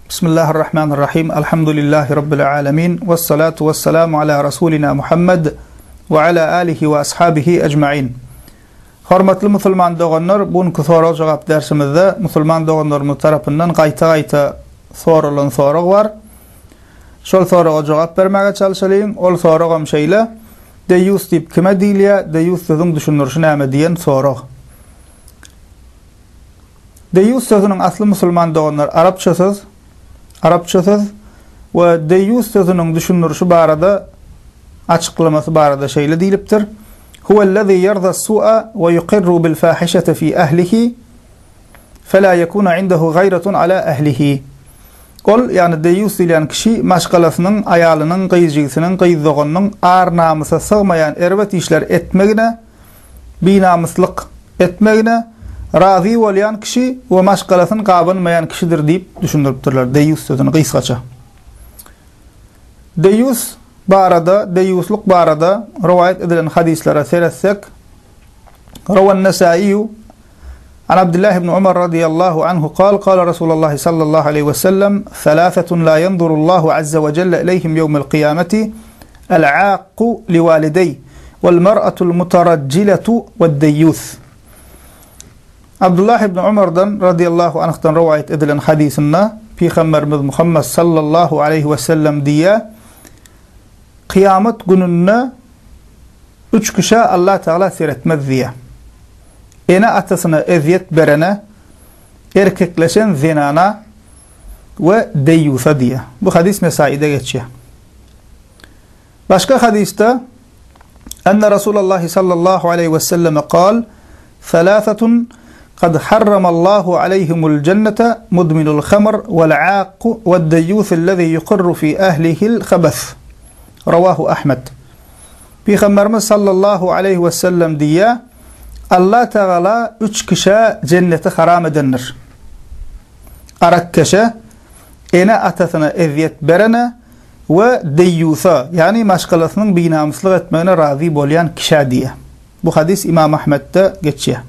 Bismillahirrahmanirrahim. Elhamdülillahi Rabbil alemin. Vessalatu vesselamu ala Rasulina Muhammed ve ala alihi ve ashabihi ecmain. Hormatly musulman doganlar, bu günki sorag-jogap dersimizde musulman doganlarymyz tarapyndan gaýta-gaýta soralan sorag bar. Şol soraga jogap bermäge çalşalyň. Ol soragam şeýle, Deýýus diýip kime diýilýär? Deýýus sözüň düşündirişi näme diýen sorag. Deýýus sözüniň asly musulman doganlar arapça söz, arapça söz we deýýus sözüniň düşündirişi barada açyklamasy barada şeýle diýlipdir, Huwellezî ýerza s-su'a we ýukirru bil-fâhişete fî ehlihi felâ yekûne indehu gaýratun alâ ehlihi. Ol, ýagny deýýus diýilýän kişi maşgalasynyň, aýalynyň, gyz jigisiniň, gyz doganynyň ar-namysa sygmaýan erbet işler etmegine, binamyslyk etmegine, razy bolýan kişi we maşgalasyny gabanmaýan kişidir diýip düşündiripdirler deýýus sözüni gysgaça. Deýýus barada, deýýuslyk barada rowaýat edilen hadyslara seretsek, Rawan-Nesaiýu An Abdullah ibn Umar radiyallahu anhu kal, kala Resulullah sallallahu aleyhi ve sellem, Thalathatun la yanzurullahu azze ve celle ileyhim yevmel kıyameti, el-aakku livalidey, vel mer'atul mutaracciletu ve'd-deyyuth. Abdullah ibn Umardan radiyallahu anhdan rowaýat edilen hadysynda Pygamberimiz Muhammed sallallahu aleyhi ve sellem diýýär, Kyýamat gününde üç kişä Allah Tagala seretmez diýýär. Ene-atasyna ezýet berene, erkekleşen zenana we deýýusa diýýär. Bu hadys Nesaide geçýär. Başga hadysda Enne Rasulallahi sallallahu aleýhi we selleme kal, Thalathatun kad harramallahu aleýhimul jennete mudminul hamr wal aakku wed-deýýusu allazî yuqirru fî ehlihil habes. Rawahu Ahmed. Pygamberimiz sallallahu aleýhi we sellem diýýär, Allah Tagala üç kişä jenneti haram edendir. Arakkeşe, ene-atasyna ezýet berene we deýýusa, ýagny maşgalasynyň binamyslyk etmegine razy bolýan kişä diýýär. Bu hadys Imam Ahmetde geçýär.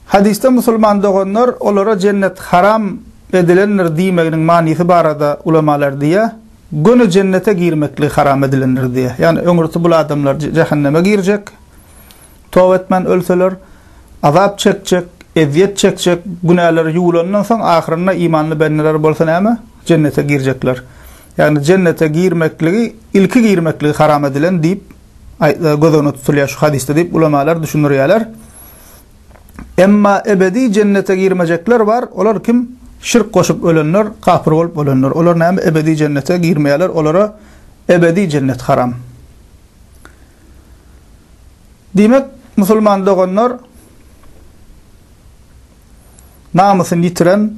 Hadysda musulman doganlar olara jennet haram edilendir diýmeginiň manysy barada ulamalar diýýär, göni jennete girmekligi haram edilendir diýýär. Ýagny öňürti bul adamlar jähenneme girjek, toba etmän ölseler, azap çekjek, ezýet çekjek, günäleri ýuwulandan soň ahyrynda imanly bendeler bolsa näme? Jennete girjekler. Ýagny jennete girmekligi ilki girmekligi haram edilen diýip göz öňünde tutulýar şu hadysda diýip ulamalar düşündirýärler. Emma ebedi jennete girmejekler bar, olar kim? Şirk goşup ölenler, kapyr bolup ölenler. Olar näme ebedi jennete girmeýärler, olara ebedi jennet haram. Diýmek, musulman doganlar namysyny ýitiren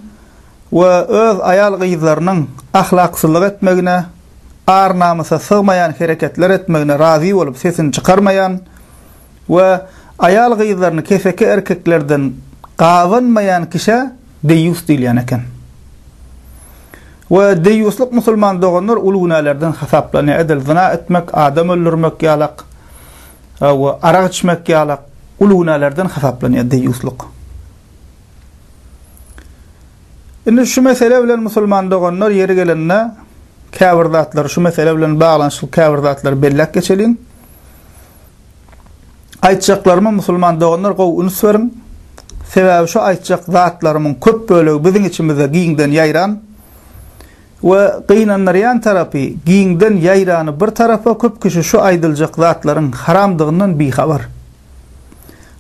we öz aýal-gyzlarynyň ahlaksyzlyk etmegine, ar-namysa sygmaýan hereketler etmegine razy bolup sesini çykarmaýan we aýal-gyzlaryny keseki erkeklerden gabanmaýan kişä deýýus diýilýän eken. We deýýuslyk musulman doganlar uly günälerden hasaplanýar, edil zyna etmek, adam öldürmek ýalak we arak içmek ýalak uly günälerden hasaplanýar deýýuslyk. Indi şu mesele bilen musulman doganlar ýeri gelende käbir zatlary şu mesele bilen baglanyşykly käbir zatlary belläp geçeliň. Aýtjaklaryma musulman doganlar gowy üns beriň. Sebäbi şu aýtjak zatlarymyň köp bölegi biziň içimizde giňden ýaýran we gynandyrýan tarapy giňden ýaýrany bir tarapa köp kişi şu aýdyljak zatlaryň haramdygyndan bihabar.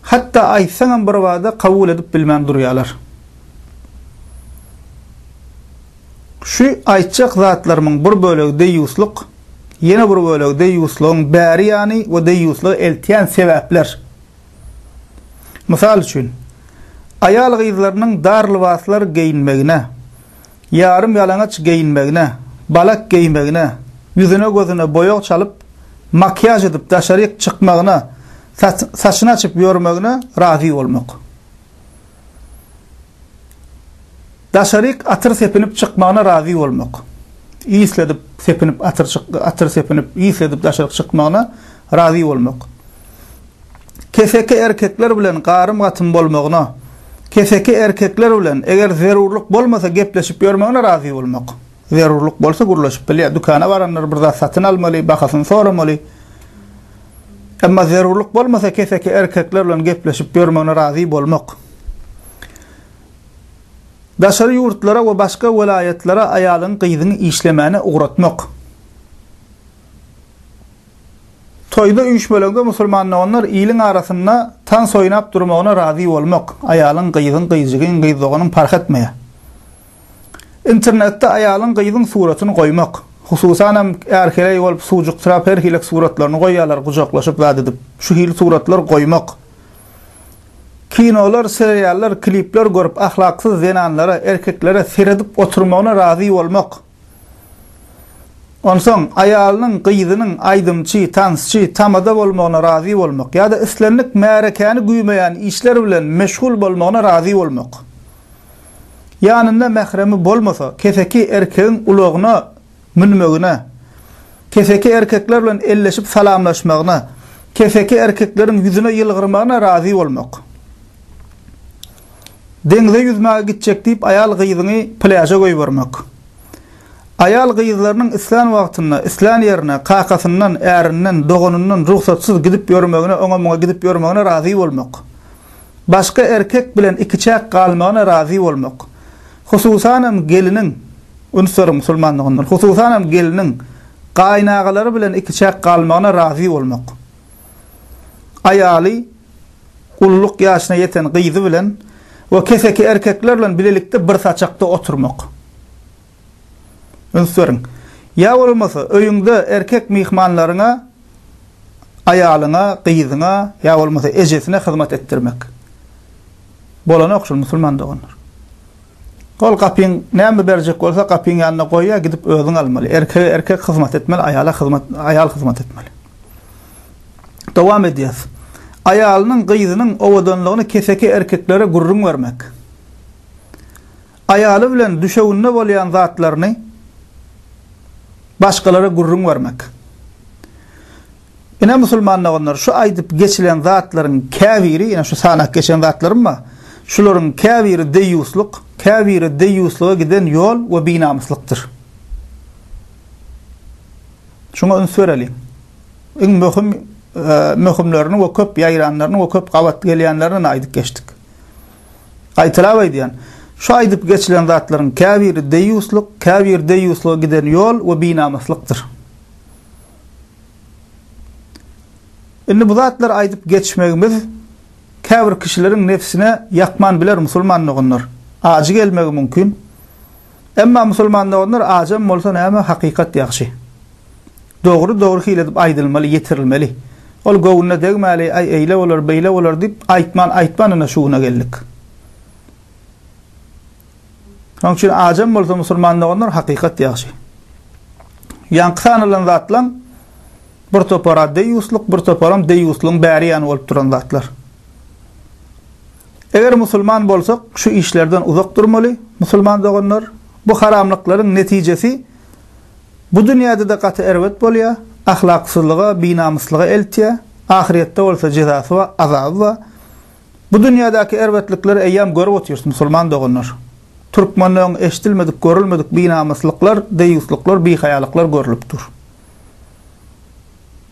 Hatda aýtsaňam birbada kabul edip bilmän durýarlar. Şu aýtjak zatlarymyň bir bölegi deýýuslyk, ýene bir bölegi deýýuslygyň bäri ýany we deýýuslyga eltýän sebäpler. Mysal üçin, aýal-gyzlarynyň dar lybaslar geýinmegine, ýarym ýalaňaç geýinmegine, balak geýmegine, ýüzüne-gözüne boýag çalyp, makiýaž edip daşaryk çykmagyna, saçyny açyp ýörmegine razy bolmak. Daşaryk atyr sepinip çykmagyna razy bolmak. Isledip sepinip atyr çyk atyr sepinip isledip daşaryk çykmagyna razy bolmak. Keseki erkekler bilen garym-gatym bolmagyna. Keseki erkekler bilen eger zerurlyk bolmasa gepleşip ýörmegine razy bolmak. Zerurlyk bolsa gürleşip bilýär. Dükana baranlar bir zat satyn almaly, bahasyny soramaly. Emma zerurlyk bolmasa keseki erkekler bilen gepleşip ýörmegine razy bolmak. Daşary ýurtlara we başga welaýatlara aýalyňy, gyzyňy işlemäne ugratmak. Toýda üýşmeleňde musulman doganlar iliň arasynda tans oýnap durmagyna razy bolmak, aýalyň, gyzyň, gyzjygyň, gyz doganyň parh etmeýär. Internetde aýalyň, gyzyň suratyny goýmak. Hususanam är-heleý bolup suwjuksyrap her hilek suratlaryny goýýarlar gujaklaşyp zat edip. Şu hili suratlar goýmak. Kinolar, seriallar, klipler görüp ahlaksyz zenanlara, erkeklere seredip oturmagyna razy bolmak. Onsoň, aýalynyň, gyzynyň aýdymçy, tansçy, tamada bolmagyna razy bolmak ýa-da islendik märekäni güýmeýän işler bilen meşgul bolmagyna razy bolmak. Ýanynda mähremi bolmasa, keseki erkegiň ulagyna münmegine, keseki erkekler bilen elleşip salamlaşmagyna, keseki erkekleriň ýüzüne ýylgyrmagyna razy bolmak. Deňze ýüzmäge gitjek diýip aýal-gyzyňy plýaža goýbermek. Aýal-gyzlarynyň islän wagtynda, islän ýerine kakasyndan, ärinden, doganyndan rugsatsyz gidip ýörmegine, oňa-muňa gidip ýörmegine razy bolmak. Başga erkek bilen ikiçäk galmagyna razy bolmak. Hususanam geliniň, üns beriň musulmanlygyndan, hususanam geliniň gaýynagalary bilen ikiçäk galmagyna razy bolmak. Aýaly Ululyk ýaşyna ýeten gyzy bilen we keseki erkekler bilen bilelikde bir saçakda oturmak. Üns beriň. Ýa bolmasa, öýüňde erkek myhmanlaryňa, aýalyňa, gyzyňa, ýa bolmasa ejesine hyzmat etdirmek. Bolanok şul musulman doganlar. Ol gapyň näme berjek bolsa gapyň ýanynda goýýar, gidip özüň almaly. Erkege erkek hyzmat etmeli, aýala hyzmat aýal hyzmat etmeli. Dowam edýäs. Aýalynyň, gyzynyň owadanlygyny keseki erkeklere gürrüň bermek. Aýaly bilen düşeginde bolýan zatlaryny başgalara gürrüň bermek. Ine musulman doganlar, şu aýdyp geçilen zatlaryň käbiri, ine şu sanap geçen zatlarym bar. Şularyň käbiri deýýuslyk, käbiri deýýuslyga giden ýol we binamyslykdyr. Şuňa üns bereliň. Iň möhüm möhümlerini we köp ýaýranlaryny we köp gabat gelýänlerini aýdyp geçdik. Gaýtalap aýdýan, şu aýdyp geçilen zatlaryň käbiri deýýuslyk, käbiri deýýuslyga giden ýol we binamyslykdyr. Indi bu zatlary aýdyp geçmegimiz käbir kişileriň nebsine ýakman biler musulman doganlar. Ajy gelmegi mümkin. Emma musulman doganlar ajam bolsa näme hakykat ýagşy. Dogry dogry hili edip aýdylmaly, ýetirilmeli. Ol göwnüne degmäli, aý eýle bolar, beýle bolar diýip aýtman aýtman ine şu güne geldik. Şonuň üçin ajam bolsa musulman doganlar hakykat ýagşy. Ýaňky sanalan zatlaň bir topara deýýuslyk, bir toparam deýýuslygyň bäri ýany bolup duran zatlar. Eger musulman bolsak, şu işlerden uzak durmaly, musulman doganlar. Bu haramlyklaryň netijesi bu dünýäde-de gaty erbet bolýar, ahlaksyzlyga, binamyslyga eltýär, ahyrýetde bolsa jezasy bar, azaby bar. Bu dünýädäki erbetlikleri eýýäm görüp otyrys, musulman doganlar. Türkmende öň eşidilmedik, görülmedik binamyslyklar, deýýuslyklar, bihaýalyklar görlüp dur.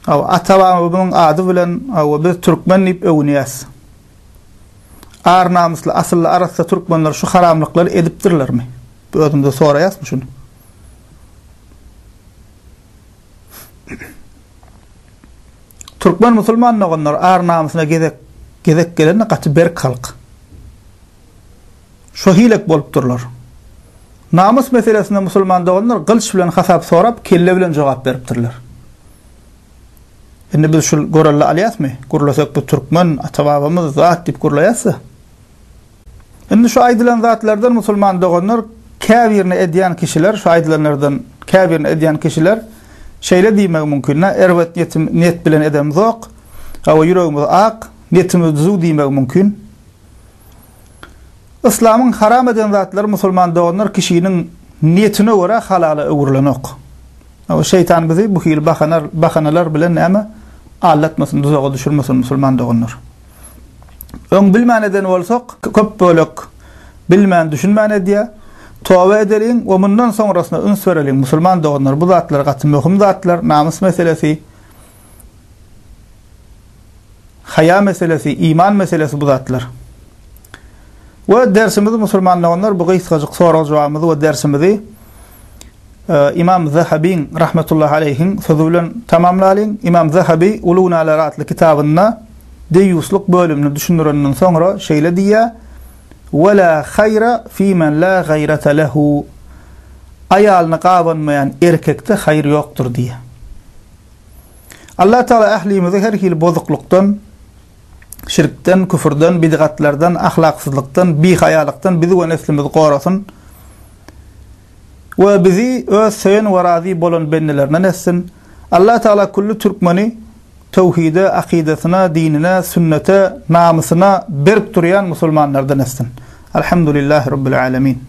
Hawa, ata-babamyzyň ady bilen, hawa, biz türkmen diýip öwünýäs. Ar-namysly, asylly, arassa türkmenler şu haramlyklary edipdirlermi? Özümize soraýasmy şuny? Türkmen musulman doganlar ar-namysyna gezek gezek gelende gaty berk halk. Şo hilek bolup durlar. Namys meselesinde musulman doganlar gylç bilen hasap sorap, kelle bilen jogap beripdirler. Indi biz şul görelde alýasmy? Gürlesek bu türkmen, ata-babamyz zat diýip gürleýäs-de. Indi şu aýdylan zatlardan musulman doganlar käbirini edýän kişiler, şu aýdylanlardan käbirini edýän kişiler şeýle diýmegi mümkin, erbet niýetim, niýet bilen edemzok, hawa ýüregimiz ak, niýetimiz düzüw diýmegi mümkin. Yslamyň haram eden zatlary musulman doganlar kişiniň niýetine görä halala öwrülenok. Hawa şeýtan bizi bu hili bahanar, bahanalar bilen näme aldatmasyn, duzaga düşürmesin musulman doganlar. Öň bilmän eden bolsak, köp bölek bilmän, düşünmän edýär. Toba edeliň we mundan soňrasyna üns bereliň, musulman doganlar, bu zatlar gaty möhüm zatlar, namys meselesi, haýa meselesi, iman meselesi bu zatlar. We dersimizi musulman doganlar bu gysgajyk sorag-jogabymyzy we dersimizi Imam Zahabiň rahmetullahi aleýhiň sözi bilen tamamlalyň. Imam Zahabi Uly günäler atly kitabynda deýýuslyk bölümini düşündirenden soňra şeýle diýýär, Ve la haýra fi men la gaýrata lehu. Aýalyny gabanmaýan erkekde haýyr ýokdur diýýär. Allah Tagala ählimizi her hili bozuklykdan, şirkden, küfürden, bidgatlardan, ahlaksyzlykdan, bihaýalykdan bizi we neslimizi gorasyn. We bizi öz söýen we razy bolan bendelerinden etsin. Allah Tagala külli türkmeni töwhide, akydasyna, dinine, sünnete, namysyna berk durýan musulmanlardan etsin. Alhamdulillahi Rabbil Alemin.